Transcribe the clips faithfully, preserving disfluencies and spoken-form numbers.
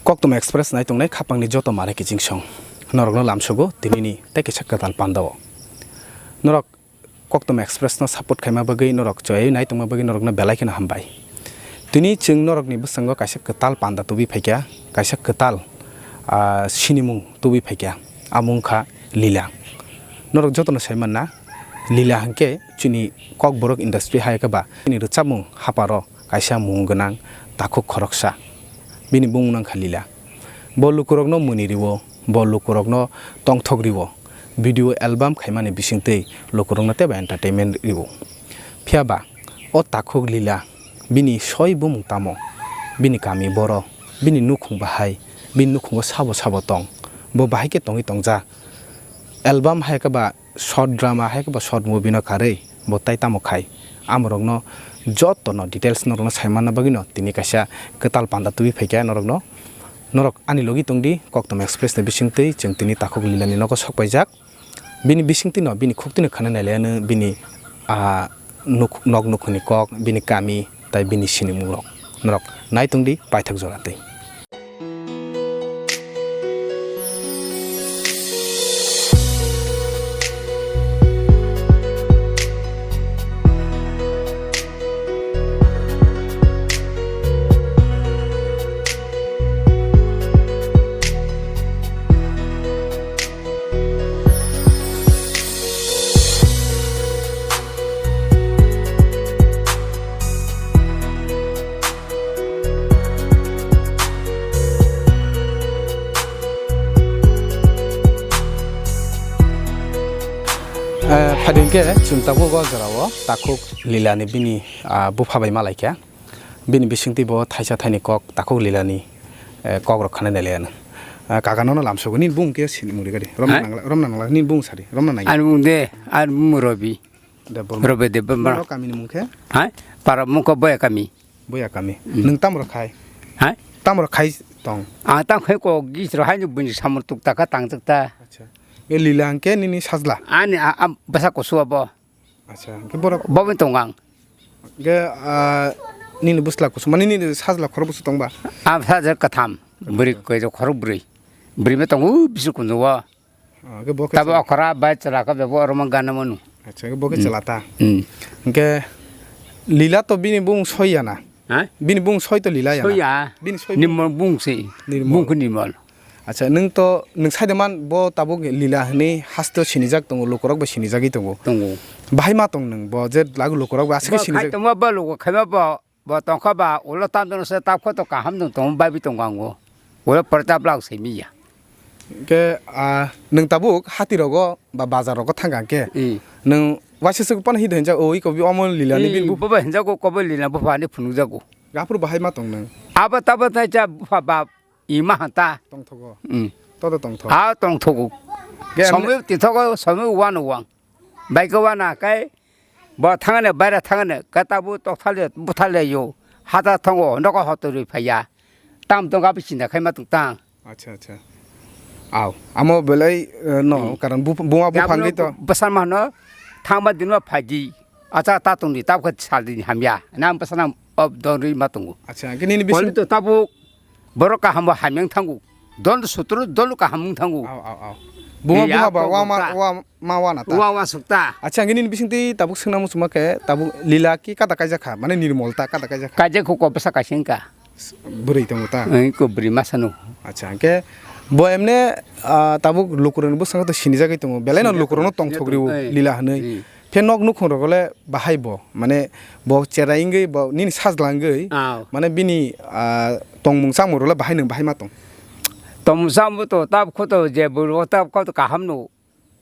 Koktwma Express naitongnai khapangni joto mare kiching song. Norokno lamsogo tinini tei kisa kwtal pandao. Norok Koktwma Express no support khaima bagwi, norok chwaiwi naitongma bagwi norokno belai kheno hambai. Tini chwng norokni bwskango kaisa kwtal panda tubui phaikha, kaisa kwtal, ah, sinimung tubui phaikha. Amo wngkha Lila. Norok jotono sai manna, Lila hwnkhe chini Kokborok industry hai khe ba chini rwchapmung haparo kaisa mung gwnang takhuk khoroksa. Bini bumung nangkha Lila. Bo lukurokno muni rio, bo lukurokno tongthok rio. Video album khaimani bisingtwi lukurokno teibo entertainment rio. Phiya ba, o takhuk Lila, bini soi bumung tamo? Bini kami boro, bini nukhung bahai, bini nukhungo sabo sabo tong? Bo bahai khe tongwi tongjak? Album hai khe ba short drama hai khe ba short movie no karwi bo tai tamo khai? Amorokno jotono details norokno sai manna bagwino tini kaisa kwtal panda tubui phaikha norokno. Norok ani logi tongdi, Koktwma Express ni bisingtwi chwng tini takhuk Lila ni nogo sok paijak. Bini bisingtwi no, bini khuktwi no khana nailaiyano bini, ah, nuk-, nok nukhungni kok, bini kami, tai bini sinimung rok. Norok naitongdi paithak jora twi. Eh, phading khe chwng tabuk o jora o takhuk Lila ni bini, ah, bupha bai malaikha. Bini bisingtwi bo thaisa thaini kok takhuk Lila ni, eh, kok rok khana nailaiyano. Ah, kaka nono lamsogo, nini bung khe sini mungri gadi. Romna Ha? nangla, romna nangla, nini bung sari, romna nangla. Ani bung de, ani bung Robi. Debbarma. Robi Debbarma. Noro kamini mung khe? Ha? Para mung khe Boya kami. Boya kami. Mm. Nwng tamo rok khai? Ha? Tamo rok khai tong? Ang tamo khai kok gis ro haino bini samung tuk ta kha tang tuk ta. Acha. Be Lila hwnkhe nini sajla? Ani a, a, bwsa kusu abo. Acha, hwnkhe borok Bo bai tongo ang. Hwnkhe, ah, nini bwsla kusu, mani nini sajla khorok bwswk tongba? Ang sajla katham, bwrwi Acha. Koi khorok bwrwi. Bwrwi ma tongo, bisu kunju o. Ah, hwnkhe bo khe Tabo chwla. Okra bai chwla khe bebo oro ma gana manu. Acha, hwnkhe bo khe Hmm. Chwla ta. Hmm. Hwnkhe Lila to bini bung soi ya na? Ha? Bini bung soi to Lila ya na? Soi ya. Bini soi Nimol bung se. Nimol. Bung khe Nimol. Acha, nwng to, nwng sai de man bo tabuk Lila hwnwi haste o sinijak tongo, lukurok bai sinijagwi tongo. Tongo. Bahai ma tong nwng bo je lagu lukurok bai aswk Bo khe sinijak. Khai tongma bo lugo khaima bo, bo tongkha ba ulo tam jano se tab kho to kaham nwng tong bai bi tongo ang o. Ulo pore tab lak se mi ya. Hwnkhe, ah, nwng tabuk hati rogo ba bazar rogo thang kha hwnkhe. Hmm. Nwng waisa swk phano hi de hwnjak, o iko bi omo Lila ni Hmm, bini bu- bo bai hwnjago, kobo Lila bupha ni phunukjago. Gaphuru bahai ma tong nwng? Abo tabo tai cha bupha ba Ima hanta. Tongthogo. Mm. Todo tongthok. Ha, tongthogo. Ge, Somoi tithogo, somoi wano wang. Baiko wana kai, bo thangane, baira thangane, katabu tokthale, buthale yo. Hata thango, noko hotorwi phaiya. Tam tong abi sinda khai ma tong tang. Acha, acha. Aw, amo belai, eh, no, Hmm. karon bu-, buma Ya buphangwi buno to. Bwsa mano, thangma dinma phaidi. Acha, ta tongdi, tab khe saldi ni hamya. Nam bwsa nam, ob, donri ma tongo. Acha, hwnkhe nini Poli bising to tabuk, Borok kaham bo hamya wng thango. Dol sutro dol kaham wng thango. Aw, aw, aw. Buma, Iya, buma ba, wa ma, kok wa ma, wa na ta. Wa, wa suk ta. Acha, hwnkhe nini bisingtwi tabuk swngna muchungma khe, tabuk Lila ki kada kaijak kha, mane Nirmol ta kada kaijak kha. Kaijak kho ko bwsa kaisa wng kha. Bwrwi tongo ta. Wng ko bwrwi masa no. Acha, hwnkhe bo emne, ah, tabuk lukurokni bwskango to sinijagwi tongo. Belai no Sinijagwi lukurokno tongo, tongthok sinijagwi rio tongo. Lila hwnwi. Hmm. Khe nok nukhung rogo le bahai bo, mane bo cherai wngwi bo nini sajla wngwi, Aw. Mane bini, ah, tongmung chamung rok le bahai nwng bahai ma tong? Tongmung chamung to tab kho to je bwrwi o tab kho to kaham no.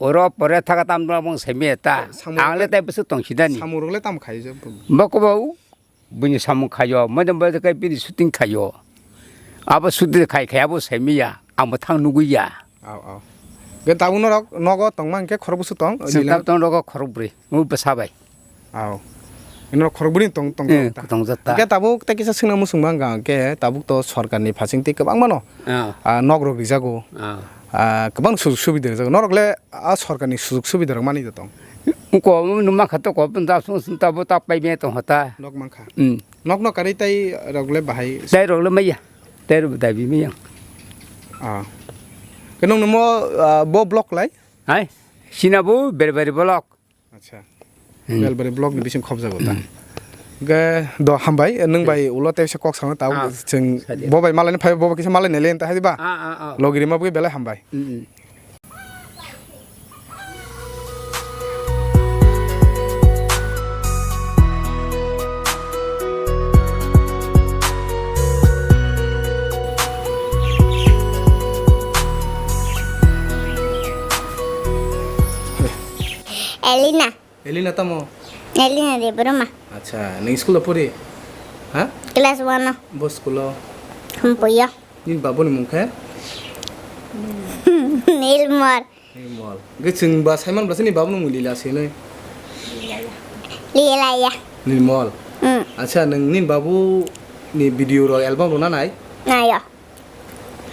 Oro pore thaga tam no bong semi ta. Samung Ang le rok tai bwswk tong sinani. Samung rok le tam khai je? Bo ko bo Buini samung khaio, moidom bai khe bini shooting khaio. Abo shooting khai khai abo saimiya, ang bo thang nugui ya. Aw, aw. Ge tabuk norok nogo tongma hwnkhe khorok bwswk tong? Chwng Lila? Tabuk tong nogo khorok bwrwi, o bwsa bai. Aw. Norok khorok bwrwi tong, tong, Eh, tong ta. Tong jak ta. Hwnkhe tabuk tei kisa swngna muchungma wngkha hwnkhe tabuk to sorkarni phasingtwi kwbangmano, Ah. Ah, nok rok rijago. Ah. Ah, kwbang sujog subida rijak. Norok le a sorkarni sujog subida rok manwi da tong? Ko numa kha to ko da sung sung ta bo ta pai me tong hota. Nok mankha. Hmm. Nok no karwi tai rok le bahai. Tai rok le maya. Tai rok dabi maya. Ah. Ke nung nimo, ah, bo block lai? Hai, sina bo Berberi block. Acha. Hmm. Berberi block ni bising khobjago ta. Hmm. Ke do hambai, nung bai ulo tei se kok sano tau. Ah, chwng sadi. Bo bai malai phai bo kisa malai ne len ta hai ba. Ah, ah, ah. Logi rima bo belai hambai. Hmm, hmm. Elina. Elina tamo? Elina Debbarma. Acha, nwng school o pori? Ha? Class one o. Bo school o? Humpuyo. Nini babuni mung khe? Nilmol. Nilmol. Ge chwng ba saiman bwlasa ni babuni mung Lila se nai? Lila ya. Nilmol. Mm. Acha, nwng nini babu ni video rok, album rok na nai? Nayo.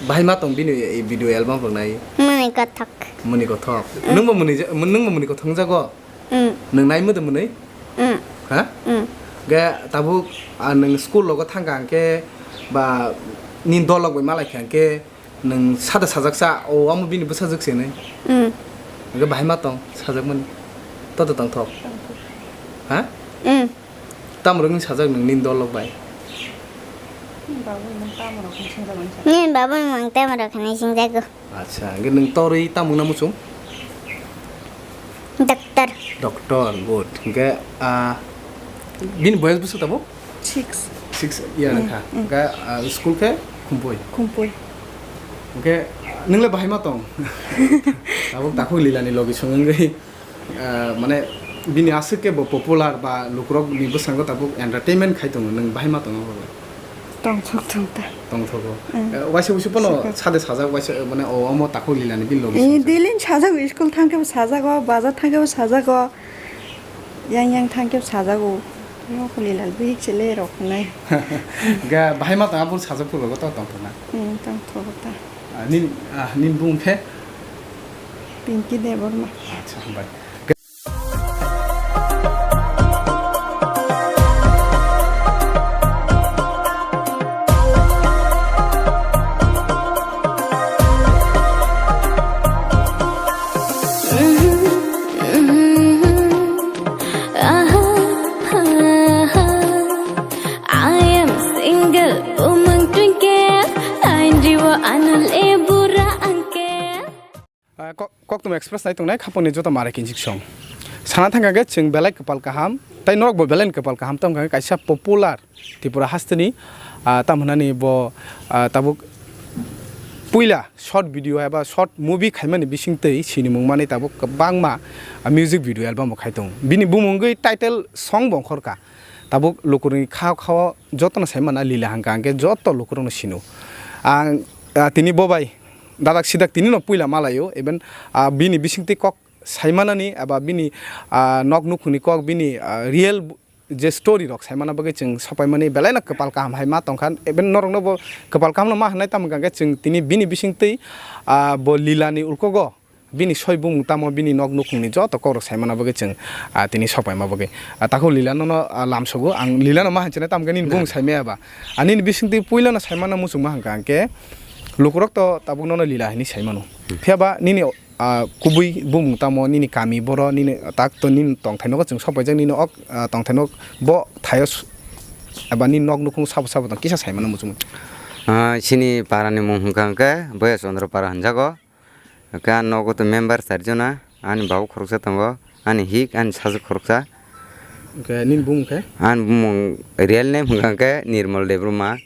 Bahai ma tong bini video album rok nai? Muni kothok. Muni kothok. Mm. Nwng bo muni ja-, nwng bo muni kothok wng jago? Mm. Nwng nai mode mwnwi? Mm. Ha? Mm. Ge tabuk, ah, nwng school logo thangkha hwnkhe ba nini dolok bai malai kha hwnkhe nwng sada sajak sa, o amo bini bwsajwk se nai. Mm. Hwnkhe bahai ma tong sajak mani. Toto tongthok. Ha? Mm. Tamo rok ni sajak nwng nini dolok bai? Nini babuni mung tamo rok hinwi swngjago. Acha, hwnkhe nwng torwi tamo wngna muchung? Doctor. Doctor, good. Hwnkhe, ah, bini boyas bwswk tabuk? Six. Six year wngkha. Mm, mm. Hwnkhe, ah, school khe Khumpui? Khumpui. Hwnkhe, nwng le bahai ma tong? Tabuk takhuk Lila ni logi song wngwi. Ah, mane bini aswk khe bo popular ba lukurok ni bwskango tabuk entertainment khai tongo, nwng bahai ma tongo bo? Tongthok thok ta. Tongthogo. Mm. Eh, waisa waisa pono sade sajak, waisa, eh, mane o omo takhuk Lila ni bini logi song. Daily ni sajago, school thang khe bo sajago, bazar thang khe bo sajago, yang yang thang khe bo sajago. Omo khe Lila bihik se le rok nai. Ga bahai ma tong, abo sajak phuru rogo to tongthok na. Mm, tongthogo ta. Ah, nini, ah, nini bumung khe? Pinky Debbarma. Acha, hambai. I am single, bumung twinkle, lain rio ano le bura angke. Ah, kok, Koktwma Express nai tongnai khapangni joto mare kinjik song. Sana thangkha khe chwng belai kwpal kaham, tei norok bo belai ni kwpal kaham tongkha khe kaisa popular Tripura hasteni, ah, tam hwnani bo, ah, tabuk puila short video eba short movie khaimani bisingtwi sinimung manwi tabuk kwbangma, ah, music video album bo khai tongo. Bini bumung wngwi title song bo ongkhorkha. Tabuk lukurokni kha khao jotono sai mana Lila hwnkha hwnkhe joto lukurokno sino. Ang, ah, tini bo bai dadak sidak tinino puila malaio, even, ah, bini bisingtwi kok saimanani eba bini, ah, nok nukhungni kok bini, ah, real je story rok saimana bagwi chwng sopaimani belaino kwpal kaham hai ma tongkha, even norokno bo kwpal kahamno ma hwnai, tamo hwnkha khe chwng tini bini bisingtwi, ah, bo Lila ni ulkogo bini soi bumung tamo bini nok nukhungni joto kokrok saimana bagwi chwng, ah, tini sopaima bagwi. Ah, takhuk Lila nono, ah, lamsogo, ang Lila no ma hinchina tamo hwnkhe nini bumung saimaya ba. Ah, nini bisingtwi puilano saimano muchungma hwnkha hwnkhe lukurok to tabuk nono Lila hinwi saimano. Hmm. Phiya ba nini ah, kubui bumung tamo, nini kami boro, nini tak to nini tongthai nogo chwng sopaijak, nini ok, ah, tongthai nog bo thaio s-, eba nini nok nukhung sabo sabo tong kisa saimano muchungmani. Ah, chini para ni mung hwnkha hwnkhe Boya Chandra para hwnjago. Hwnkhe ani nogo to member char jona, ani babu khoroksa tongo, ani hik, ani sajwk khoroksa. Hwnkhe nini bumung khe? Ani bumung real name hwnkha hwnkhe Nirmal Debbarma.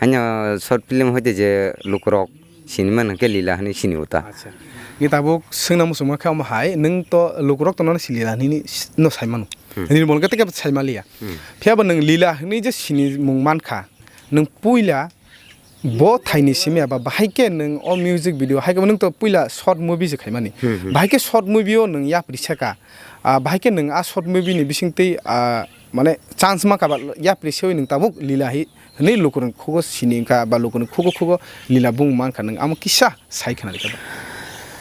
Haino short film hoite je lukurok sinimani hwnkhe Lila hinwi sinio ta. Acha. Nini tabuk swngna muchungma khe omo hai, nwng to lukurok to nono si Lila hinwi s-, no saimano. Hmm. Nirmal hwnkhe tei kebo saimaliya. Hmm. Phiya bo nwng Lila hinwi je sinimung mankha, nwng puila bo thaini simi eba bahai khe nwng o music video, hai khe nwng to puila short movie se khaimani. Hmm, hmm. Bahai khe short movie o nwng yapri seka. Ah, bahai khe nwng a short movie ni bisingtwi, ah, mane chance ma kaba yapri sewi nwng tabuk Lila hi hwnwi lukurokni khugo sini wngkha ba lukurokni khugo khugo Lila bung mankha, nwng amo kisa sai khna rikha ba?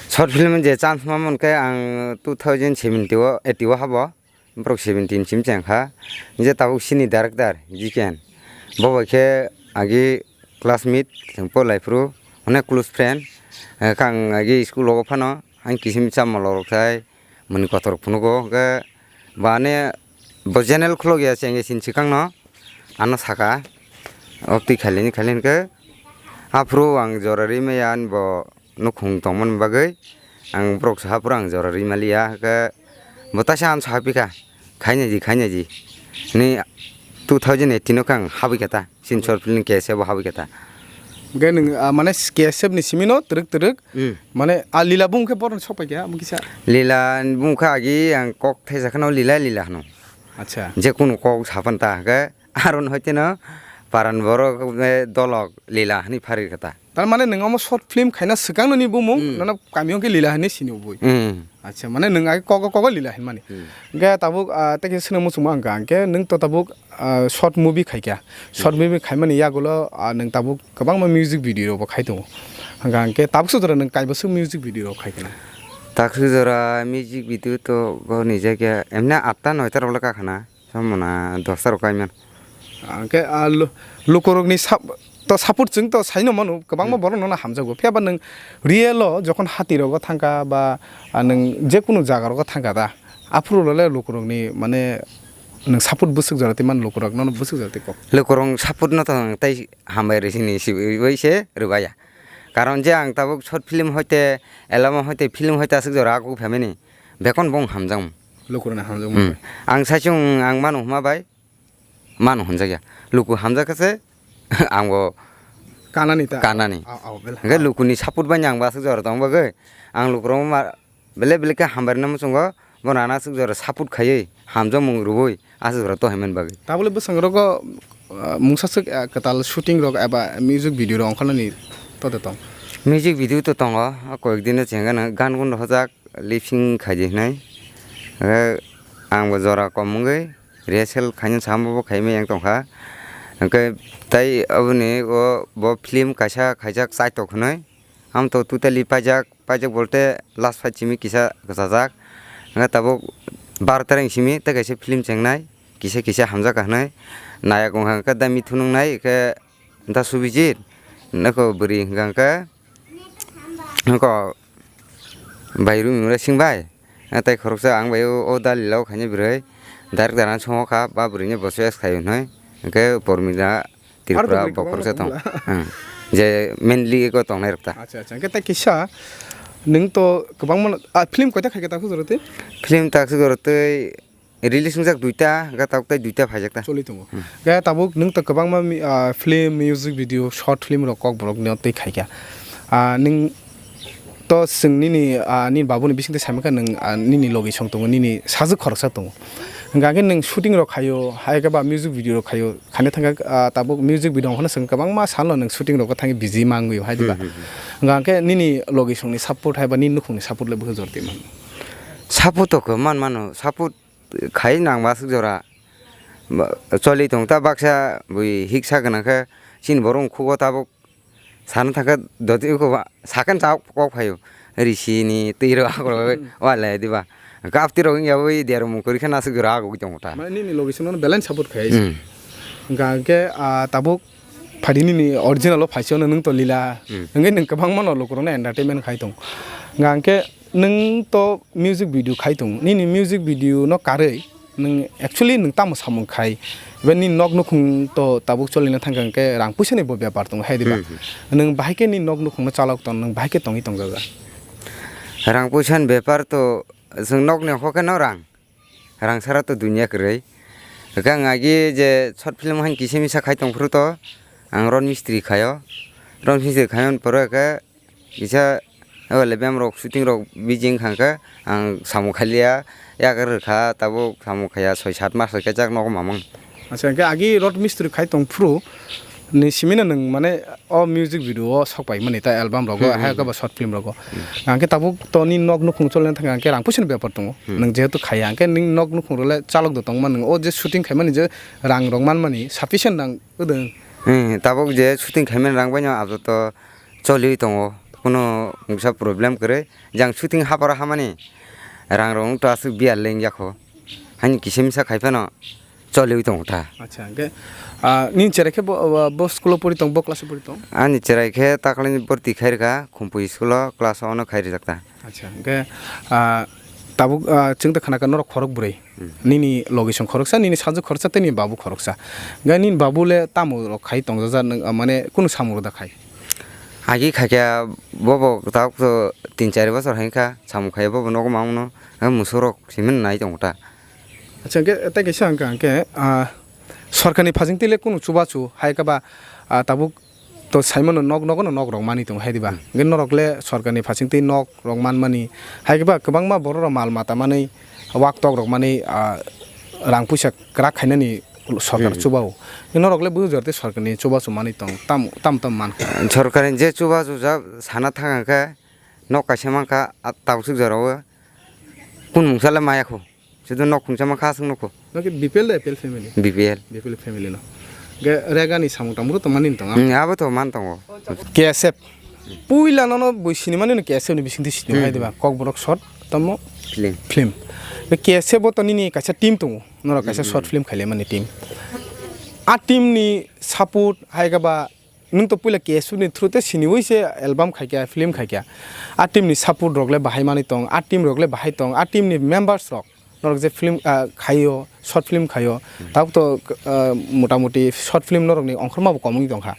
Short film je chance ma mankhe ang two thousand seventy o, eighty o habo, borok seventeen sim chengkha. Je tabuk sini director Jiken, bo bai khe agi classmate chwng po lai phuru, Onek close friend, eh, kang agi school rogo phano, ang kisim chamalo rok sai, mani kotor phunugo, hwnkhe bani bo channel khulok ya chengya sin swkang no, ano saka, o twi khailini khailini khe, aphuru ang jora ri maya ani bo nukhung tongmani bagwi, ang borok saha phuru ang jora ri maliya, hwnkhe bo taisa ang saha phikha, khaina di, khaina di, ni two thousand eighteen o khe ang habwi kha ta. Chini short film K S F bo habwi khe ta. Hwnkhe nwng, ah, mane K S F ni simi no twrwk twrwk, hmm, mane, ah, Lila bung khe borok sok pai kha, omo kisa? Lila bung khe agi ang kok thaisa kheno Lila Lila hwno. Acha. Je kunu kok sapan ta hwnkhe aron hoite no paran borok, eh, dolok Lila hwnwi phari khe ta. Tar mane nwng omo short film khaina swkang nini bumung, hmm, nono kami hwnkhe Lila hwnwi sini ubui. Hmm. Acha, mane nwng agi kogo kogo Lila hinmani. Hmm. Hwnkhe tabuk, ah, tei kisa swngmung muchungma ang kha, hwnkhe nwng to tabuk, ah, short movie khaikha. Short, hmm, movie khaimani yagulo, ah, nwng tabuk kwbangma music video rokbo khai tongo. Hwnkha hwnkhe tabuk sujora nwng kaibo swk music video rok khaikha na? Tabuk sujora music video to bo ni jakya emne atta noita rok le kakhana. Samona dosta rok kaimano. Hwnkhe, ah, lu-, lukurokni sap-, to support chwng to saino mano, kwbangma, hmm, borok nono hamjago. Phiya ba nwng real o jokhon hati rogo thangkha ba, ah, nwng jekunu jaga rogo thangkha da, aphuru le lukurokni mane nwng support bwswk jora twi mano lukurok nono bwswk jora twi kok. Lukurok support no to nwng tei hambai rw sini sibui se rwbaya. Karon je ang tabuk short film hoite, album hoite, film hoite aswk jora aku family bekon bong hamjang. Lukurokno hamjakmung. Hmm. Ang saichung ang mano hwnma bai, mano hwnjakya. Luku hamjakha se, ang bo kanani ta? Kanani. Au, au, bel. Hwnkhe lukuni support bai ang bo aswk jora tong bagwi. Ang lukurok ma, bele bele khe hambai rwna muchungo, bono ano aswk jora support khaiwi, hamjakmung rwui, aswk jora tohaimani bagwi. Tabole bwskango rogo, ah, mungsa swk, ah, kwtal shooting rok eba music video rok ongkha nani to de tong? Music video to tongo, o koyek dino chengano gan gun rwjak. Lip sync khaidi hinwi, hwnkhe ang bo jora kom wngwi rehearsal khaina sahambo bo khaimai yang tongkha. Hwnkhe tei aboni o bo film kaisa khaijak Chaitok hinwi, amtwi totally paijak, paijak bolte last fight simi kisa kwchajak. Hwnkhe tabuk baro tereng simi tei kaisa film chengnai, kisa kisa hamjakha hinwi nayak wngkha hwnkhe da mithu nungnai khe. Da Subijit, nokho bwrwi hwnkha hwnkhe, nokho bai Rumimura singbai, tei khoroksa ang bai o, o dalilo khaini bwrwi, director ano songokha, ba bwrwini bo choice khai hwnwi, hwnkhe Pormila Tripura bo khoroksa tong, hmm, je mainly eko tongnai rok ta. Acha, acha, hwnkhe tei kisa, nwng to kwbangma, ah, film koita khaikha ta khujaro tei? Film ta khujaro tei. Release wngjak duita, hwnkhe tabuk tei duita phaijak ta. Choli tongo. Hmm. Hwnkhe tabuk nwng to kwbangma mi-, ah, film, music video, short film rok Kokborok ni twi khaikha. Ah, nwng to chwng nini, ah, nini babuni bisingtwi saimankha nwng, ah, nini logi song tongo, nini sajwk khoroksa tongo. Hwnkha khe nwng shooting rok khaio, hai khe ba music video rok khaio, khaina thangkha, ah, tabuk music video ongkhorna chwng kwbangma salno nwng shooting rok thangwi busy mangwi hai diba? Hmm, hmm, hmm. Hwnkha khe nini logi songni support hai ba nini nukhungni support le bwkha jor twi mano? Support to khe man mano, support khai nang ba aswk jora. Ba, choli tong ta baksa bui hiksa gwnang khe chini borok khugo tabuk sana thangkhe doti ko ba sakhen chao kok phaio. Risi ni twi rok ago wale diba. Kapti rok wngya bui dermung kori khe naswk jora ago tong ta. Mane nini logi songno balance support khai. Hmm. Hwnkha khe, ah, tabuk Phadi nini original o phaisano nwng to lila. Hmm. Hwnkhe nwng kwbangma no lukurokno entertainment khai tong. Hwnkha hwnkhe nwng to music video khai tong. Nini music video no karwi nwng actually nwng tamo samung khai. Eba nini nok nukhung to tabuk cholina thangkha hwnkhe rang puisa ni bo bepar tongo hai diba? Hmm, hmm. Nwng bahai khe nini nok nukhung no chalok tong, nwng bahai khe tongwi tongjaga. Rang puisa ni bepar to chwng nok ni hokhe no rang. Rang sara to dunia kwrwi. Hwnkhe ang agi je short film haino kisa misa khai tong phuru to, ang rot mistri khaio. Rot mistri khaimani pore khe kisa, o le bem rok shooting rok busy wngkha khe ang samung khailiya, yak rwkha tabuk samung khaiya soi sat mas khe jak nogo mamang. Acha, hwnkhe agi rot mistri khai tong phuru ni simino nwng mane o music video o sok pai mani ta album rogo, hmm, hai hmm, khe ba short film rogo. Hmm. Hwnkhe tabuk to ni nok nukhung cholna thangkha hwnkhe rang puisa ni bepar tongo. Hmm. Nwng jehetu khaiya hwnkhe nini nok nukhung rok le chalok do tongma nwng o je shooting khaimani je rang rok manmani sufficient rang wdwng. Hmm, tabuk je shooting khaimani rang baino abato choliwi tongo. Kuno mungsa problem kwrwi. Jang shooting haparo hamani rang rok wngto aswk biya leng yakho. Haini kisa misa khai phano choliwi tongo ta. Acha, hwnkhe, ah, nini cherai khe bo, bo, bo school o pori tong, bo class o pori tong? Ani cherai khe taklai borti khai rwkha, Khumpui school o class o no khai rijak ta. Acha, hwnkhe, ah, tabuk, ah, chwng ta khana kha norok khorok bwrwi. Hmm. Nini logi song khoroksa, nini sajwk khoroksa, tei nini babu khoroksa. Hwnkhe nini babu le tamo rok khai tongjaja, nwng, ah, mane kunu samung rwda khai? Agi khaikha bobo tabuk to tin char bosor hai kha samung khai bobo nogo mangno, hwnkhe musuk rok simi nai tongo ta. Acha, hwnkhe tei kaisa hwnkha hwnkhe, ah, sorkarni phasingtwi le kunu chubachu hai khe ba, ah, tabuk to saimano nok nogo no nok rok mani tongo hai diba? Hmm. Hwnkhe norok le sorkarni phasingtwi nok rok manmani hai khe ba kwbangma borok rok mal mata manwi wak tok rok manwi, ah, rang puisa kwrak khainani sorkar Hmm. chubao. Norok le bujor tei sorkarni chubachu manwi tong tam, tam, tam mankha. Sorkarni je chubachu ja sana thang khe nok kaisa mankha, ah, tabuk suk jorao kunu mungsa le maya kho. Sudu nok khungsa ma kha aswk nukho. Nokhe B P L de A P L family? B P L. B P L family no. Ge Rega ni samung tangmuru to mani tong. Hmm, abo to man tongo. K S F. Puila nono bui sinimani no K S F ni bisingtwi sinimani Hmm. diba. Kokborok short tamo Film. film. Be K S F bo to nini kaisa team tongo. Norok kaisa Hmm. short film khailaimani team. A team ni support hai ga ba Nwng to puila K S F ni through te siniwi se album khaikha, film khaikha. A team ni support rok le bahai manwi tong, a team rok le bahai tong, a team ni members rok norok je film, ah, khaio, short film khaio, Hmm. tabuk to, ah, mota moti short film norok ni ongkhorma bo kom wng tongkha.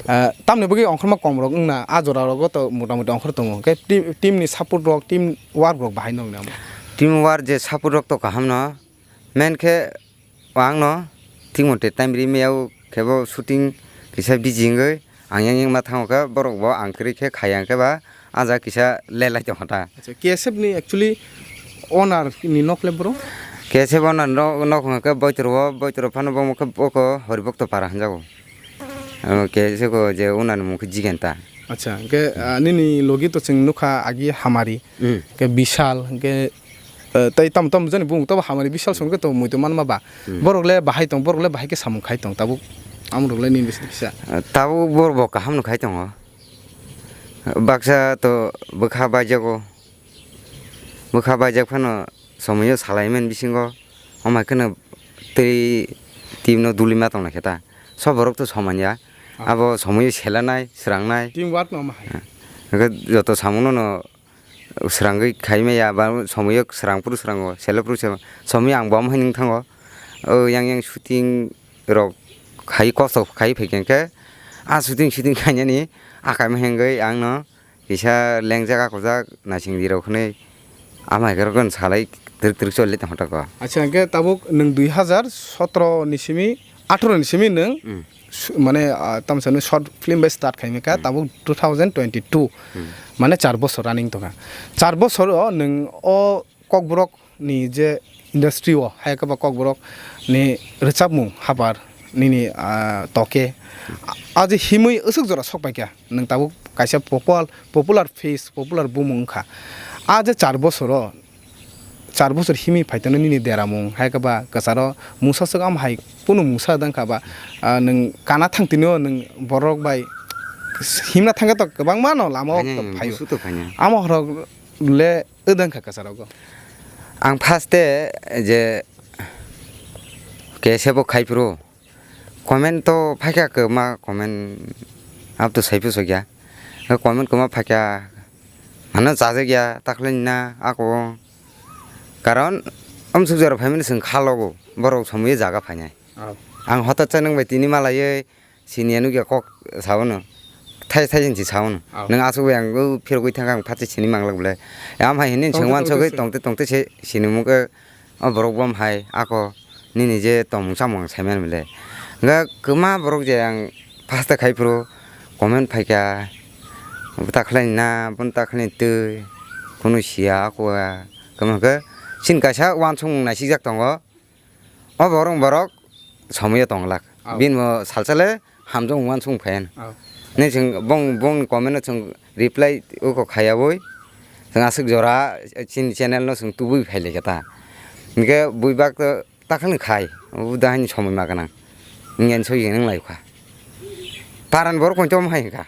Ah, tamni bagwi ongkhorma kom rok wngna a jora rogo to mota moti ongkhor tongo. Hwnkhe ti-, team ni support rok, team work rok bahai nokni amo. Team work je support rok to kaham no, main khe O ang no thik mote time ri maya o khe bo shooting kisa busy wngwi ang yang yang ma thango khe borok bo ang kwrwi khe khai yang khe ba ah jaga kisa lelai tongkha ta. Acha, K S F ni actually owner ni nok le boro? K S F owner no-, nok hwnkha khe Boitro o, Boitro phano bo khe boko Horibokto para hwnjago. Omo K S F o je owner ni mung khe Jigenta. Acha, hwnkhe, ah, nini logi to chwng nukha agi Hamari, Hmm. hwnkhe Bishal, hwnkhe, eh, tei tamo tamo jani bumung tobo Hamari Bishal song khe to muitu manma ba. Hmm. Borok le bahai tong, borok le bahai khe samung khai tong, tabuk amorok le nini bising kisa. Ah, tabuk borok bo kaham no khai tongo. Baksa to bwkha baijago. Bwkha baijak phano somoio salai mani bisingo, omo hai kheno tei team no duli ma tong lai khe ta. Sob borok to soman ya. Ah. Abo somoio selanai, srangnai. Team work no omo hai. Hwnkhe joto samung no no srangwi khai maya, ba somoio srang phuru srango, sele phuru srango. Somoio ang bo omo hai nung thango. O yang yang shooting rok khai kosto khai phai khe, khe a shooting shooting khainani akai ma hengwi ang no Kisa lengjak akojak naising di rok hwnwi ama hai khe rokno salai twrwk twrwk choli tongkha ta kok. Acha, hwnkhe tabuk nwng dui hazar sotro ni simi, atharo ni simi nwng Hmm. su-, mane, ah, tamo sano short film bai start khaimikha, Hmm. tabuk two thousand twenty-two, Hmm. mane char bosor running tongkha. Char bosor o nwng o Kokborok ni je industry o hai khe ba Kokborok ni rwchapmung habar nini, ah, toke a je himwi aswk jora sok paikha, nwng tabuk kaisa popular, popular face, popular bumung wngkha. A je char bosoro, char bosor himwi phaitano nini deramung hai khe ba kwcharo mungsa swk am hai kunu mungsa dang kha ba, ah, nwng kana thang tini o nwng borok bai himna thang khe to kwbangma no lama o Phanya, to phaio. Busu to phanya. Amo horok le wng kha kwcharogo. Ang first e je K S F o khai phuru comment to phaikha kwma comment abo to sai phusukya. Comment kwma phaikha mano chajak ya takhle na ako. Karon amsuk jora phaimani chwng kha logo borok somoi jaga phainai. Oh. Ang hotot cha nang bai tini malaiwi Sini ya nukya kok sabono. Thai thai si sabono. Aw. Nang asuk bai ang o phirogwi thangkha ang phatwi sini manglak bwle. Am hai hini Tongte, chwng tongte wansugwi se. Tongte tongte se sini mukhe o borok bo am hai ako nini je tongmung chamung ang saiman bwle. Hwnkhe kwma borok je ang pasta khai phuru comment phaikha. Bo ta khlai na, bo ta khlai twi. Kunu siya ako a. Kwma hwnkhe sini kaisa wansukmung naisikjak tongo. O borok borok somoyo tong glak. Aw. Bini bo salsa le hamjak wansuk phaiyan. Aw. Ni chwng bong, bong comment no chwng reply uko khaiyawi. Chwng aswk jora chini channel no chwng tubui phai lai khe ta. Hinkhe bui bak to takhwlwng khai. Uda hani somoi ma gwnang. Ngen soi nang lai kha. Paran borok koitom hai kha.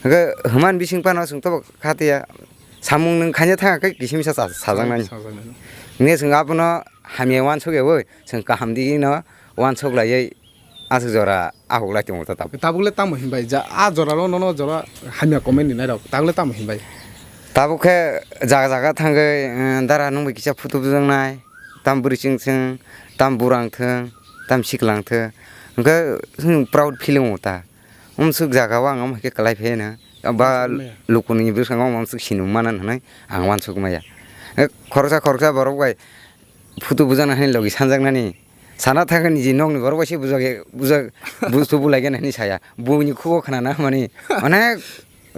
Hwnkhe hwman bising phano chwng tobo khatiya samung nwng khaina thang khe kisimisa sa-, sajaknani. Sajaknani. Hwnkhe chwng abono hamya uansuk ya oi, chwng kaham digino uansuk laiwi aswk jora ahuk lai tongo ta tabuk. Tabuk le tamo hinbai ja, a jora ro nono jora hamya comment ni nairok, tabuk le tamo hinbai. Tabuk khe jaga jaga thangwi, eh, dara nwng bai kisa photo bujak nai, tam bwrwi chwng chwng, tam burang thwng, tam siklang thwng, hwnkhe chwng proud feeling o ta. Umsuk jaga o ang omo hai khe kwlai phai no. Ba lukuni bwskango omo umsuk sinung mana hinwi ang uansuk maya. Eh, khoroksa khoroksa borok bai photo bujana hinwi logi sanjaknani. Sana thangkhe niji nokni borok bai se bujak, bujak, bustu bulai gana hinwi saya. Buini khugo khwnana mani onek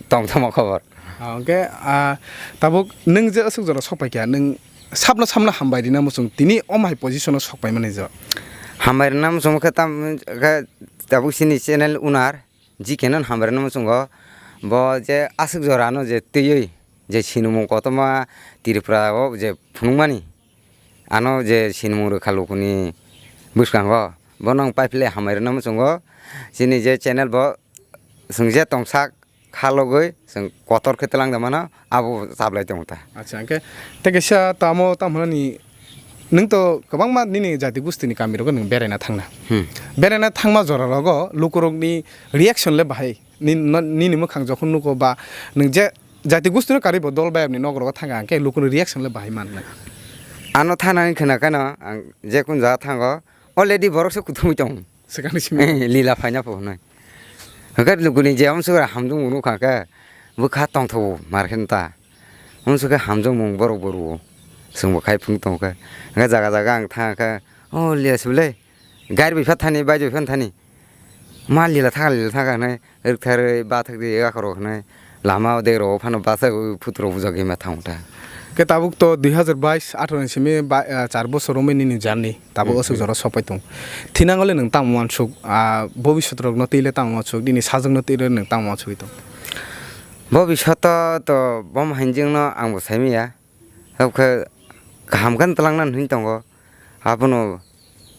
tongthoma khobor. Ah, hwnkhe, ah, tabuk nwng je aswk jora sok pai kha, nwng sabno samno hambai rina muchung tini omo hai position o sok pai mani jo. Hambai rina muchung khe tam khe tabuk chini channel owner G K no hambai rina muchungo. Bo je aswk jora ano je twiwi je sinimung kotorma Tripura o je phunukmani, ano je sinimung rwkha lukuni bwskango, bono ang paiphle hambai rwna muchungo. Chini je channel bo chwng je tongsak khalogwi chwng kotor khe twlang da mano, abo chaplai tongo ta. Acha, hwnkhe tei kaisa tamo tamo hinani nwng to kwbangma nini jati gustini kami rogo nwng beraina thangna. Hmm. Beraina thangma jora rogo lukurokni reaction le bahai? Ni-, no-, nini mwkhang jokhon nugo ba nwng je jati gustino karwi bo dol bayapni nok rogo thangkha, hwnkhe lukuni reaction le bahai mannai? Ano thanani khna kheno ang je kun jaga thango, already borok se kuthumwi tongo. Swkangni simi. Eh, lila phaina pho hwnwi. Hwnkhe lukuni je amswk hamjwk mung nukha khe bwkha tongthogo mar khe ta. Amswk khe hamjwk mung borok bo rwo. Chwng bo khai phung tongkha. Hwnkhe jaga jaga ang thangkha, o liya sibole. Gari bai pha thani, bike bai pha thani. Ma lila thaka, lila thaka hinwi rwktharwi bathakdi yakhorok hinwi lama o dek rok phano bachai phutrok bujak hima thangta. Khe tabuk to dui hazar bais atharo ni simi ba, ah, char bosor romwi nini journey tabuk aswk jora sopai tong. Thinango le nwng tamo uansuk, ah, bobisot rokno twi le tamo uansuk, nini sajwkno twi le nwng tamo uansugwi tong? Bobisot to bomo hinjwkno ang bo saimanya. Tabukhe kaham khe twlangna hinwi tongo. Abono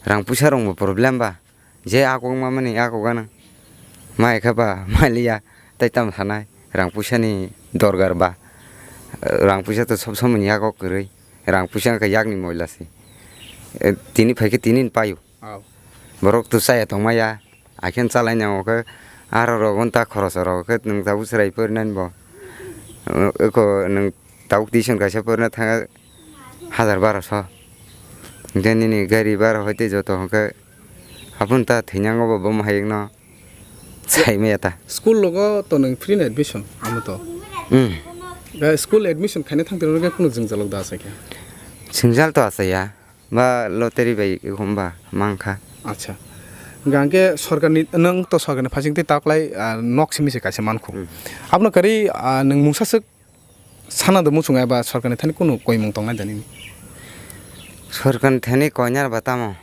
rang puisa rokbo problem ba. Je akok mamani akok gana. Mai khe ba maliya tei tamo sanai. Rang puisani dorgar ba. Rang puisa to sob somoni yago kwrwi. Rang puisa wngkha yakni moila se. Eh, tini phaikhe tini paio. Borok to chaya tongmaya. Akhe chalai nango khe aro rok gonta khoroso rok khe nwng tabuk chwrai porinani bo. Eko nwng tabuk tuition kaisa porina thanga hajar baroso. Hwnkhe nini gari bara hoi tei joto hwnkhe aboni ta thwinyango bo bomo hayungno saimaya ta. School logo to nwng free ni admission amo to. Hmm. School admission khaina thang tiro khe kunu jwngjal da asai khe. Jwngjal to asai ya. Ba lottery bai homba mankha. Acha. Hwnkhe sorkarni, nwng to sorkarni phaising tei taklai, ah, nok simi se kaisa mankhu. Hmm. Abono karwi, ah, nwng mungsa swk sana do muchung eba sorkarni thani kunu koimung tongnai da nini? Sorkarni thani koinar ba tamo?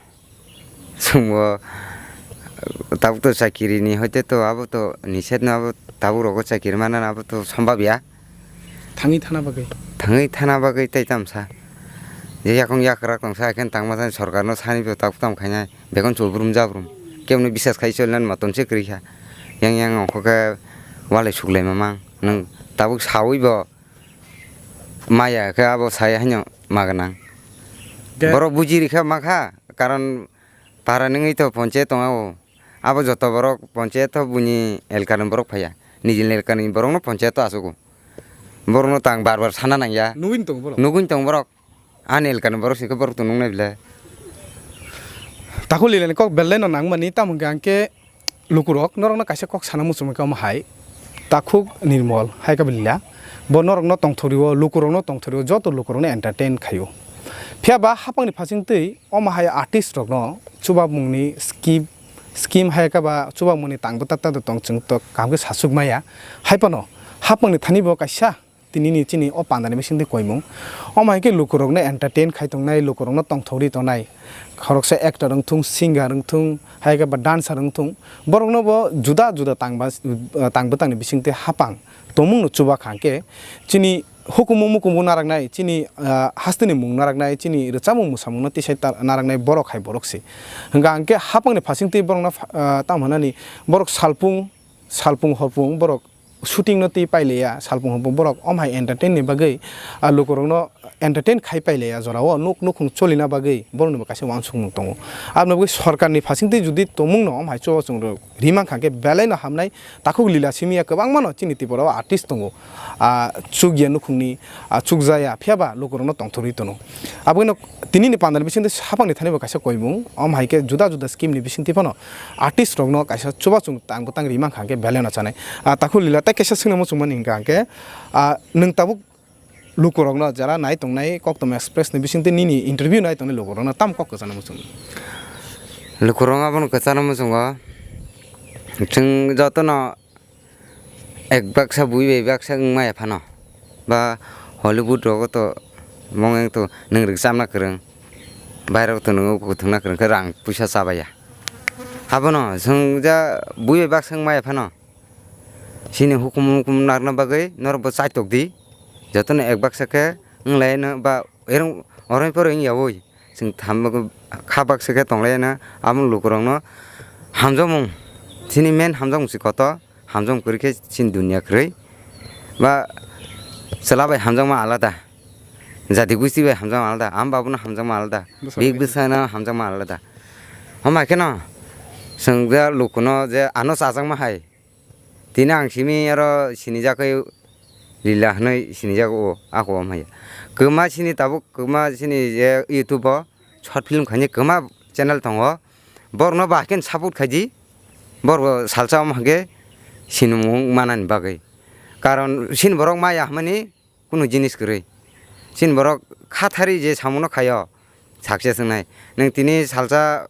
Chwngbo tabuk to chakiri ni hoite to abo to niset no abo tabuk rogo chakiri mana abo to sombab ya. Thangwi thana bagwi. Thangwi thana bagwi tei tamsa. Je yakung yakrak tongsa, haikhe tangma thani sorkarno sani bo tabuk tamo khainai. Bekhon chubrum jabrum. Keboni bisas khai cholinan motom se kwrwi kha. Yang yang ongkho khe walai suklai mamang. Nwng tabuk sawi bo maya khe abo sai haino ma gwnang. Borok buji rikha makha, karon para nungwi to ponchayat tongo. Abo joto borok ponchayat o buini elkani borok phaiya. Nijini elkani borokno ponchayat o achugo. Borokno tang bar bar sana nangya. Nugwini tongo borok. Nugwini tongo borok. Ani elkani borok se khe borok to nungnai bwle. Takhuk lilani kok belai no nangmani, tamo hwnkhe ang khe lukurok norokno kaisa kok sana muchungma khe omo hai. Takhuk Nirmol hai khe belila. Bo norokno tongthokrio, lukurokno tongthokrio, joto lukurokno entertain khaio. Phiya ba hapangni phasing twi omo hai artist rokno chubamungni scheme, scheme hai khe ba chubamungni tang bwta ta tong chwng to kaham khe sachuk maya. Hai phano hapangni thani bo kaisa tinini chini o pandani bisingtwi koimung. Omo hai khe lukurokno entertain khai tongnai, lukurokno tongthokri tongnai. Khoroksa actor wng thung, singer wng thung, hai khe ba dancer wng thung. Borokno bo juda juda tang ba, tang bwtangni bisingtwi hapang tongmungno chuba kha hwnkhe chini hukumu mukumu naraknai, chini, ah, hasteni mung naraknai, chini rwchapmung mwsamungno tisai ta-, naraknai borok hai borok se. Hwnkha hwnkhe hapangni phasingtwi borokno pha-, ah, tamo hwnani borok salpung, salpung horpung borok shooting no twi pailiya, salpung horpung borok omo hai entertain ni bagwi, ah, lukurokno entertain khai pailaiya jorao nuk nukhung cholina bagwi borokni bo kaisa uansukmung tongo. Aboni bagwi sorkarni phasingtwi judi tongmungno om hai chubachu rok rimang kha khe belai no hamnai, takhuk lila simi ya kwbangma no chini Tripura o artist tongo. Ah, chukya nukhungni, ah, chukjaya phiya ba lukurokno tongthorwi tono. Aboni tinini pandani bisingtwi saphangni thani bo kaisa koimung, om hai khe juda juda scheme ni bisingtwi phano artist rokno kaisa chubachu tang bwtang rimang kha khe belai no chanai. Ah, takhuk lila tei kaisa swngna muchungmani hwnkha khe, ah, nwng tabuk lukurokno jara nai tongnai Koktwma Express ni bisingtwi nini interview nai tongnai lukurokno tamo kok kwchana muchungo? Lukurok abono kwchana muchungo, chwng jotono ek baksa bui bai baksa wng maya phano, ba Hollywood rogo to mong wng to nwng rwchapna kwrwng, bairok to nwng kuthwngna kwrwng khe rang puisa chabaiya. Abono chwng ja bui bai baksa wng maya phano, chini hukum hukum narwkna bagwi norokbo chaitok di. Jotono ek baksa khe wnglaino ba erong oroni pore wngya oi. Chwng thambo kha baksa khe tonglaino, abo lukurokno hamjakmung, chini main hamjakmung se kotor, hamjakmung kwrwi khe chini dunia kwrwi. Ba chwla bai hamjakma alada, jati gusti bai hamjakma alada, ama babuno hamjakma alada, bwsano big bwsano hamjakma alada. Homa kheno chwng je lukuno je ano chajakma hai, tini ang simi aro sinijak khe Lila hwnwi sinijak o, ako wng maya. Kwma chini tabuk, kwma chini je YouTube o short film khaini kwma channel tongo. Borokno bahai khe support khaidi. Borok salsa wng khe sinimung manani bagwi. Karon chini borok maya hwnmani kunu jinis kwrwi. Chini borok khathari je samungno khaio, success wngnai. Nwng tini salsa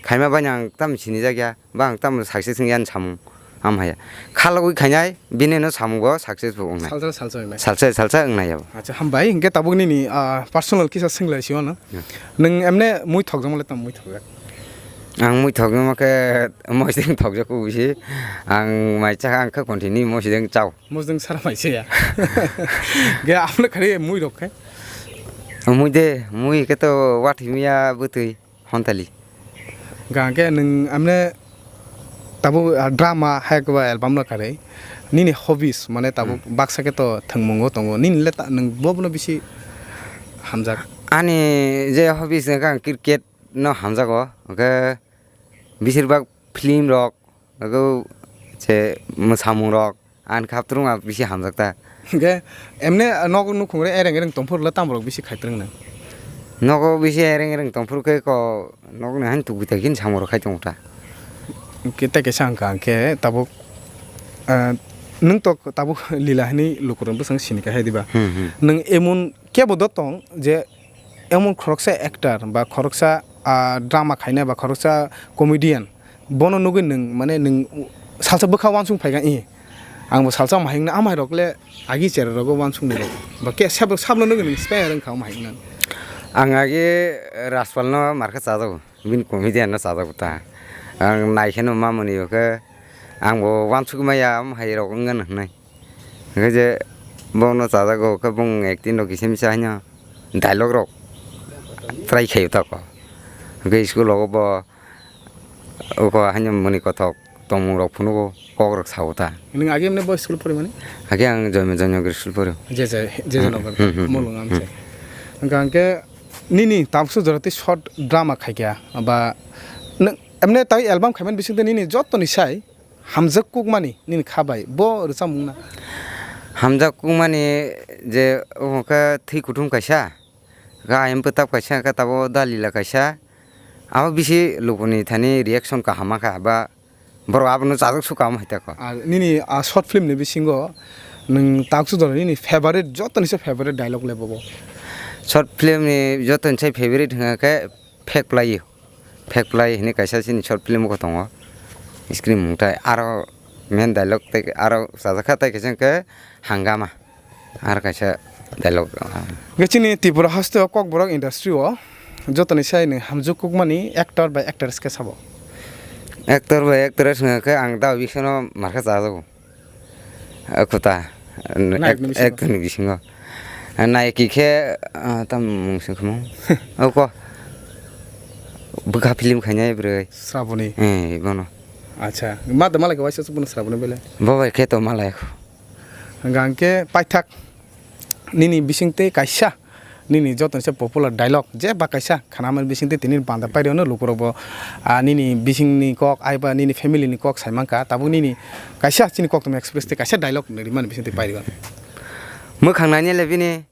khaima bai ang tamo sinijak ya, ba ang tamo success wng ya samung ham haya. Khalogwi khainai, bini no samung bo success bo wngnai. Salsa salsa wngnai. Salsa salsa wngnai yabo. Acha, hambai, hingke tabuk nini, ah, personal kisa swnglaisio no. Hmm. Nwng emne mui thokjakma le tamo mui thokjak? Ang mui thokjakma khe mosdeng thokjak ko bisi. Ang mai chakha ang khe continue mosdeng chao. Mosdeng sara mai se ya. Ge amle khari mui rok khe. Mui de, mui khe to wathimiya bwtwi. Hontali. Hwnkha hwnkhe nwng amne tabuk, ah, drama hai khe ba album no karwi. Nini hobbies mane tabuk Hmm. baksa khe to thwngmungo tongo. Nini le ta-, nwng bobono bisi hamjak? Ani je hobbies hwnkhe ang cricket no hamjago. Hwnkhe bisir bak film rok, abo je mwsamung rok, ani kha twrwngma bisi hamjak ta. Hingke emne nogo nukhung re ereng ereng tongphuru le tamo rok bisi khai twrwng nang? Nogo bisi ereng ereng tongphuru khe ko nogni han tubu tai khe samung rok khai tongo ta. Hingke tei kaisa hwnkha hingke tabuk, ah, nwng to tabuk lila hinwi lukurok bwsang sini kha hai diba? Hmm, hmm. Nwng emon kebo do tong je emon khoroksa actor ba khoroksa, ah, drama khainai ba khoroksa comedian, bono nugwi nwng, mane, nwng salsa bwkha uansuk phaikha, "Ih, angbo salsa mahai wngna, amai rok le agi chera rogo uansuk ni rok." Ba khe sab-, sabno nugwi nwng spare wngkha, amai wngna. Ang agi Rajpal no markha chajago, bini comedian no chajago ta. Ang naikheno mamoni o khe, angbo uansuk maya, amai rok wngna hwnwi. Hingke je bono chajago khe bong acting rok kisa misa haino dialogue rok try khaio tako. Hingke school rogo bo oko haino mwnwi kothok tongmung rok phunugo kok rok sao ta. Nwng age emne bo school porimani? Age ang Joymo Joynagar school porio. Je je, je je Hmm, nagar, hmm, hmm, Mulung hmm. Amse. Hingke hingke nini tamsu jora tei short drama khaikha ba nwng emne tai album khaiman bisingtwi nini joto ni sai hamjak kukmani nini kha bai bo rwchapmung na? Hamjak kukmani je omo khe thwi kuthum kaisa, khe ayang bwtap kaisa, khe tabuk dalila kaisa, abo bisi lukuni thani reaction kaham ma kha ba borok abono chajak su kaham hai tako. Ar nini a short film ni bisingo nwng taksu jora nini favorite, joto ni se favorite dialogue le bobo? Short film ni joto ni se favorite hwnkha khe Phek plai, phek plai hwnwi kaisa chini short film bo tongo. Screen mung tai aro main dialogue tei aro chajakha tei kaisa hwnkhe hangama. Aro kaisa dialogue. Hwnkhe chini Tripura haste o Kokborok industry o jotoni sai nwng hamjwk kukmani actor bai actress khe sabo? Actor bai actress hwnkhe ang da bisano markha chajago. Khuta. Naikni bisingo. Actor ni bisingo. Naiki khe, ah, tam mung sing khamo. Oko. Bwkha film khainai bwrwi. Sraboni. Eh, bono. Acha. Ma da malai khe waisa sukbuna Sraboni bele. Bo bai khe to malai. Hwnkhe paithak nini bising tei kaisa Nini joto ni se popular dialogue je ba kaisa khana mani bising twi tini banda pairwno lukurok bo, ah, nini bising ni kok aiba nini family ni kok sai mankha, tabuk nini kaisa chini Koktwma Express tei kaisa dialogue rimani bising twi pairwno. Mwkhang nainai le bini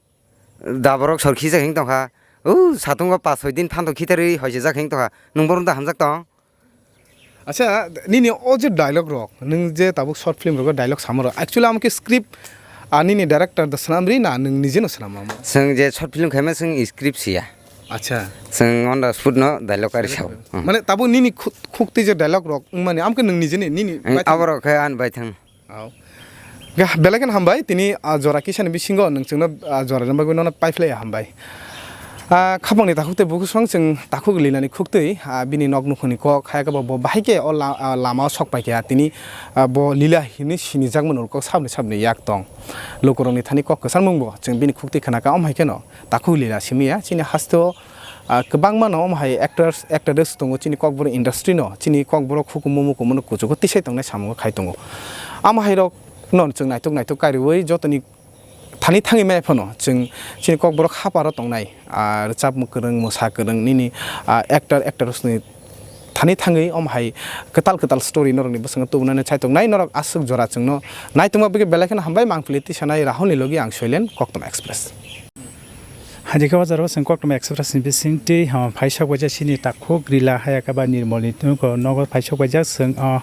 daborok sor khijak hing tongkha, o satungo pas soi din phanto khitarwi hoisijak hing tongkha, nwng borom da hamjak tong? Acha, nini o je dialogue rok, nwng je tabuk short film rogo dialogue sama rok, actually amo khe script, ah, nini director da swnam ri na nwng nije no swnam amo? Chwng je short film khaima chwng script siya. Acha. Chwng on the spot no dialogue ari sao. Hmm. Mane tabuk nini khu-, khukti je dialogue rok wngmani, amo khe nwng nije ni, nini Ang bai thang? Aborok khe ani bai thang. Au. Ga, belai kheno hambai, tini, ah, jora kisani bisingo nwng chwngno, ah, jora rwna bagwi nono paiphlai hambai. Ah, khapangni takhuk tei bukhuk song chwng takhuk Lilani khuktwi, ah, bini nok nukhungni kok, hai khe bo, bo bahai khe o la-, ah, lama o sok paikha. Tini, ah, bo Lila hinwi sinijakmani ulo kok sabni sabni yak tong. Lukurokni thani kok kwcharmung bo chwng bini khuktwi khnakha, omo hai kheno takhuk Lila simi ya, chini haste o, ah, kwbangma no omo hai actors, actress tongo chini Kokborok industry no, chini Kokborok hukumu mukumu no kuchugo tisai tongnai samungo khai tongo. Amo hai rok no chwng naitok naitok kariui jotoni thani thangwi maya phano chwng chini Kokborok haparo tongnai, ah, rwchapmung kwrwng, mwsa kwrwng, nini, ah, actor, actress ni thani thangwi omo hai kwtal kwtal story norokni bwskango tubunani chaitok nai norok aswk jora chwngno naitokma bagwi belai kheno hambai. Mangpili tisanai Rahul ni logi ang Soilen, Koktwma Express. Haikhe o jora o chwng Koktwma Express ni bising twi, o, phaisok baijak chini takhuk Rila hayaka ba Nirmol ni nogo phaisok baijak chwng, o,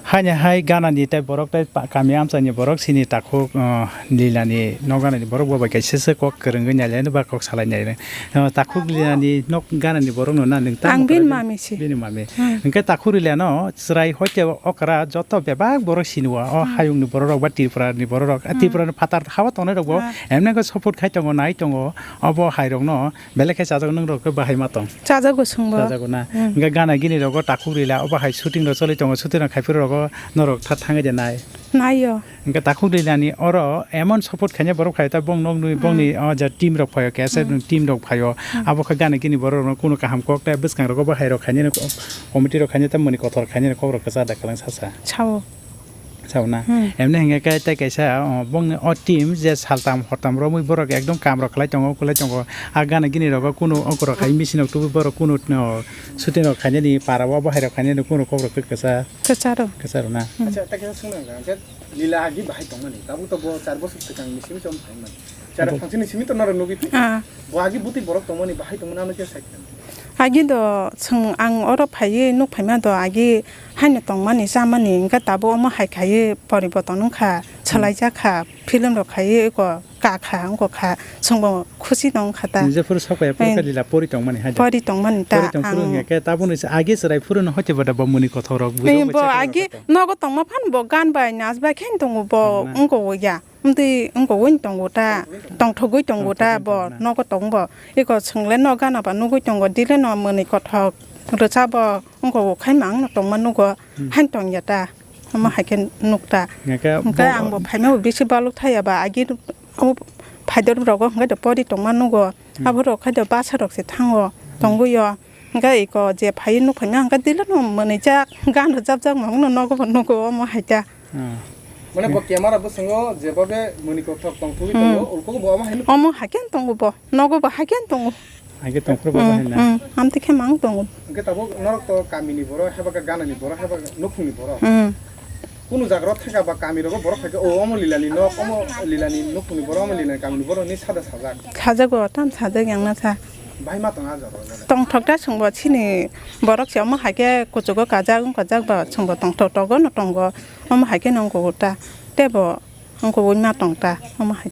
haini hai gana ni tei borok tei pa-, kami amchai ni borok chini takhuk, o, Lila ni nok gana ni borok bo bai kaisa se kok kwrwngwi nailai ba kok salai nai. O, takhuk Lila ni nok gana ni borok no na nwng tamo Ang bini kwrwngwi mami se. Bini mami. Hmm. Hwnkhe takhuk Rila no chwrai hoite okra joto bebak borok sini o, o Hmm. hayung ni borok rok ba Tripura ni borok rok. A Hmm. Tripura ni phatar ha o tongnai rok bo Ah. emne khe support khai tongo, nai tongo. Obo hai rok no belai khe chajak nung rok khe bahai ma tong. Chajago chwngbo. Chajago na. Hmm. Hwnkhe gana gini rogo takhuk Rila obo hai shooting rok choli tongo, shooting rok khai phuru rogo norok tha thangwi de nai. Naio. Hwnkhe takhuk Rila ni oro emon support khainai borok khai ta bong nok nwi bongni Hmm. o ja team rok phaio, kaisa Hmm. team rok phaio. Hmm. Abo khe gana gini borok rok no kunu kaham kok ta bwskang rogo bahai rok khainai committee rok khainai ta mani kothor khainai kok rok kwchak da kwlang sasa. Sao. Sao na? Hmm. Emne hingke kai tei kaisa, o, bongni o team je saltam hortam romwi borok ekdom kam rok khlai tongo, kwlai tongo. A gana gini rogo kunu ongkhorok khai machine rok tubui borok kunu, o, shooting rok khainani para o, bahai rok khainani kunu kok rok khe kwchar. Kwcharo. Kwcharo na? Hmm. Acha, tei kaisa swngna ang kha, je Lila agi bahai tongmani, tabuk to bo char bosor swkang ni simi chom phaimani. Chara Abo- phansini simi to norok nugwi phaikha. Ah. Bo agi bwtwi borok tongmani, bahai tongmani ano khe sai kha. Agi do chwng ang oro phaiwi nuk phaima do agi haino tongmani chamani hwnkhe tabuk omo hai khaiwi poriborton wngkha, swlaijak kha, film rok khaiwi eko kakha wngkha, chwngbo khusi tong kha ta. Nijephuh sokya phuru Eh. khe Lila pori tongmani hai da. Pori tongmani ta Pori tong phuru ang hwnkhe tabukni se agi chwrai phuru no hoite bo da bo muni kothok rok Ei buino bo bai agi chakra nogo tongma phan bo gan bai nas bai khe tongo bo Tongna. Wngkha ya. Amtwi wngkha wng tongo ta, tongthogwi tongo ta Tongthogwi bo, tongo na. Nogo tong bo. Eko chwngle no gana ba nugwi tongo, dile no mwnwi kothok rwcha bo, wngkha bo khai ma ang no tongma nugo, Hmm. Hain tong ya ta, omo hai khe nuk ta. Hingke Hingke bo ang bo phaima bo bisi baluk thaya ba, agi omo phaidor rogo hingke do pori tongma nugo, Hmm. Abo rok khai do basa rok se thango, Hmm. Tongwi yo. Hingke eko je phai nuk phaima hingke dile no mwnwi jak, gan rwjak jak ma wngno nogo bo nugo omo hai ta. Hmm. Mane bo camera bwskango jeba be mwnwi kothok tongthogwi Hmm. Tongo, ulkugo bo omo hai nuk- Omo hai khe tongo bo, nogo bo hai khe tongo. Hai khe tongphuru bo Hmm, bahai na. Hmm, amtwi khe mang tongo. Hingke tabuk norok to kamini borok, haiba khe ganani borok, haiba khe nukhungni borok. Hmm. Kunu jaga rok thangka ba kami rogo borok hai khe, o omo Lilani nok, omo Lilani nukhungni borok, omo Lilani kamini borok hinwi sada sajak. Sajago, tam sajak yang na sa. Bahai ma tong a jaga o jaga. Tongthok ta chwngbo chini borok se omo hai khe kuchugo kajak wng kajak ba chwngbo tongthok togo no tongo. Omo hai khe nang kugo ta. Tebo wng kugo ma tong ta. Omo hai.